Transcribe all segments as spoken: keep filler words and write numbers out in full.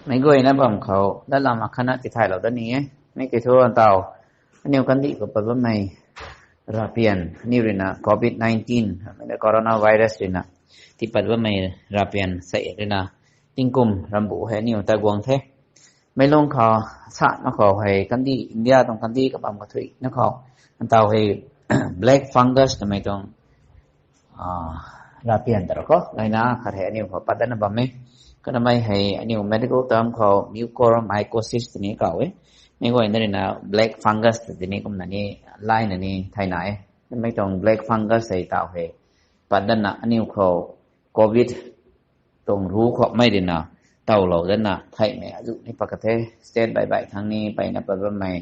Meic guayna bam khou latlam akhatna tithaylou dat ni e. Mi kiu thu ntau, aniu kandih khou pat bammei rapian, aniu ruina covid nineteen, coronavirus ruina tipat bammei rapian sei ruina tingkum rambu hei aniu ta guang the. Meic lung khou, sa mak khou hei kandih, India tuang kandih kabam kathuina khou, ntau hei black fungus twmei tuang rapian ta rau khou, laina khat hei aniu khou pat datna bam e. Kanamei hei aniu medical term khou mucormycosis tini kaw e. Meic guayna ruina black fungus tini kumna ni, laina ni thayna e. Mei tuang black fungus hei tau hei pat datna aniu khou covid tuang ru khoumei ruina tawlou datna theihmei azuh ni pat ka the. State baih baih thang ni peyna pat bammei,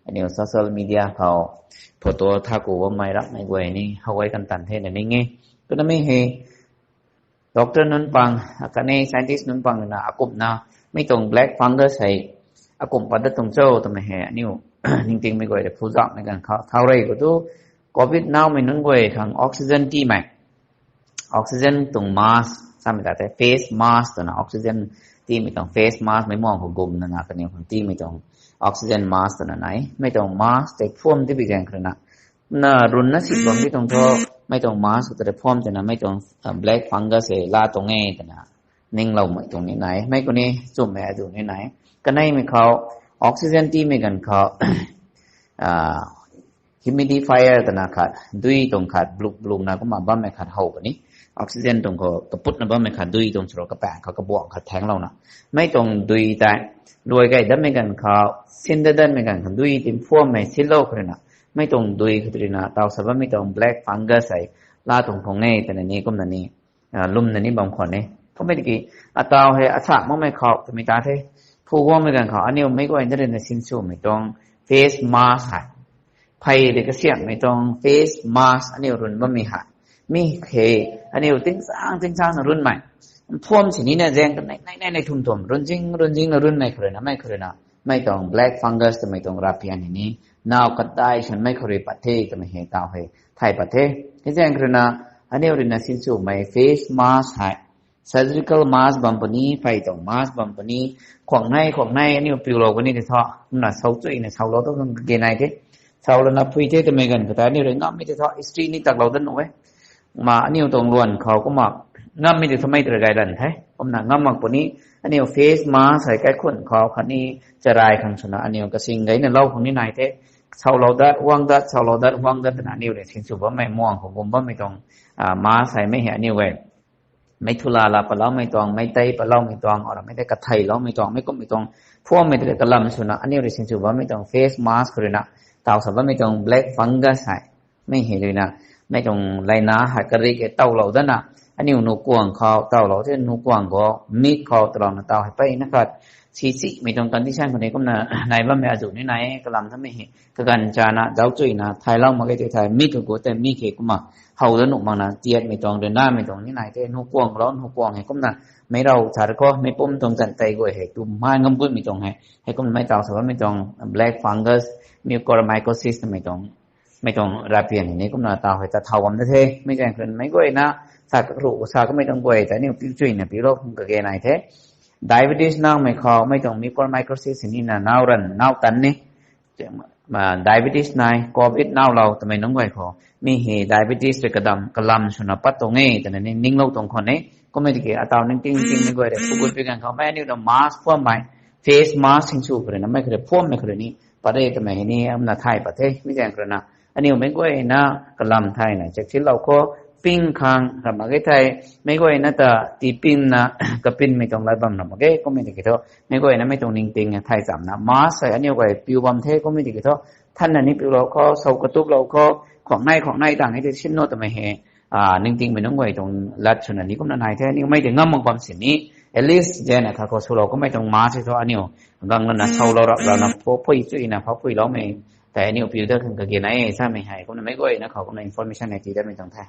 aniu social media khou photo thaku bammei rapmei guay ni how e kan tan thena ning e. Kanamei hei doctor nunc pang, khatni scientist nunc pang ruina akumhna, mi tuang black fungus hei akumh pat dat tuang cho twmei hei aniu ningtingmei guay rui phuzakmei ganv khou thau rey khou tu, covid naumei nunc guay khang oxygen tiimei, oxygen tuang mask samei ta tei face mask twna, oxygen tiimei tuang face mask, meic muang khou gumna na kaniw khang tiimei tuang oxygen mask twna nai. Mei tuang mask tei phuam tibi zaeng khou ruina, na runna si bam di tuang thu, mei tuang mask khou tei phuam twna mei tuang black fungus hei laa tuang e twna ningloumei tuang ni nai. Mei khou ni chummei azuh ni nai. Kaneimei khou oxygen tiimei ganv khou humidifier twna khat, dui tuang khat bluk blukna kumna bammei khat how puni. Oxygen tuang khou kaputna bammei khat dui tuang sw rou kapaeng khou kabuangc khat thaenglouna, mei tuang dui tei luai gay datmei ganv khou, sin dat datmei ganv khou dui timphuammei sinlou khou ruina, mei tuang dui khou ruina taw sa bammei tuang black fungus hei laa tuang khang e twna ni kumna ni lwmna ni bam khwan e. Kummei tiki, ataw hei asa makmei khou twmei ta the, phu guangmei ganv khou aniu meic guayna ruina sinswmei tuang face mask hei, phey rui kasiamhmei tuang face mask aniu run bammei hei, mi hei aniu tingsaeng tingsaengna runmei, phuam sinina zaeng kanei nei nei nei thum thum runzing runzingna runmei khou ruina, mei khou ruina mei tuang black fungus twmei tuang rapian hei ni naw kadai sanmei khou rui pat the twmei hei taw hei thay pat the. Hei zaeng khou ruina aniu ruina sinswmei face mask hei, surgical mask bam puni, phey tuang mask bam puni, khuangnei khuangnei aniu piulou kani tei thu, kumna sau chuina saulou tu khang kage nai the. Saulouna phui the twmei ganv khou tei aniu rui ngammei tei thu history ni taklou dat nuh e. Kumna aniu tuang luan khou kumna ngammei tei thu mei tei rui gay lan the. Kumna ngam mak puni, aniu face mask hei kaikhun khou khatni charai khang swna aniu kasing gayna lou khang ni nai the. Saulou dat, huang dat, saulou dat, huang dat twna aniu rui sinsw bammei muang khou gum bammei tuang mask hei mei hei aniu e mei thula la patloumei tuang, mei tei patloumei tuang, or mei tei katheiloumei tuang, mei kummei tuang phuammei tei kalam swna aniu rui sinsw bammei tuang face mask khou ruina taw sa bammei tuang black fungus hei, mei hei ruina, mei tuang laina hei karik e tawlou datna, aniu nukuang khou tawlou the, nukuang khou, mik khou tawlouna taw hei peyna khat sisimei tuang condition khou ni kumna nai bammei azuh ni nai e. Kalam thamei hei kaganv chana zauc chuina thaylou mak ge tei thei, mik khou gu tei mik hei kumna how dat nuh makna tiatmei tuang, ruinamei tuang ni nai the. Nukuang lou, nukuang hei kumna meic rau thar khou, meic pum tuang zan tei guay hei tu mai ngam gutmei tuang hei, hei kumna mei taw sa bammei tuang black fungus, mucormycosis twmei tuang, mei tuang rapian hei ni kumna taw hei ta thau bam da the. Mei zaeng khou ruina meic guayna sa karu sa kamei tuang guay ta aniu piu chuina piulou khang kage nai the. Diabetes naumei khou mei tuang mucormycosis hei nina naw ran naw tan ni, diabetes nai, covid nowlou twmei nunc guay khou, mi hei diabetes rui kadam kalam swna pat tuang e twna ni ninglou tuang khwan e. Kummei tiki ataw ningting ningtingmei guay rui phu gut pi ganv khou mei aniu ta mask phuammei, face mask sinsw khou ruina mei khou rui phuammei khou rui ni pat e twmei hei ni kumna thay pat the. Mi zaeng khou ruina aniu meic guayna kalam thayna chaksilou khou, ping khang ram mak ge thei, meic guayna ta tipinna kapinmei tuang lat bam ram mak ge. Kummei tiki thu meic guayna mei tuang ningting thay chamna mask hei aniu guay piu bam the. Kummei tiki thu thanna ni piulou khou, sau katuplou khou, khuangnei khuangnei tang e tei sin nuh twmei hei ningtingmei nunc guay tuang lat swna ni kumna nai the. Aniu mei tei ngam mak bam sini, at least zana khat khou swlou kummei tuang mask hei thu aniu gang lana saulou rap rana phu phui chuina pha phuiloumei tei aniu piu dat khang kage nai e samei hei kumna meic guayna khou kumna information hei tii datmei tuang the.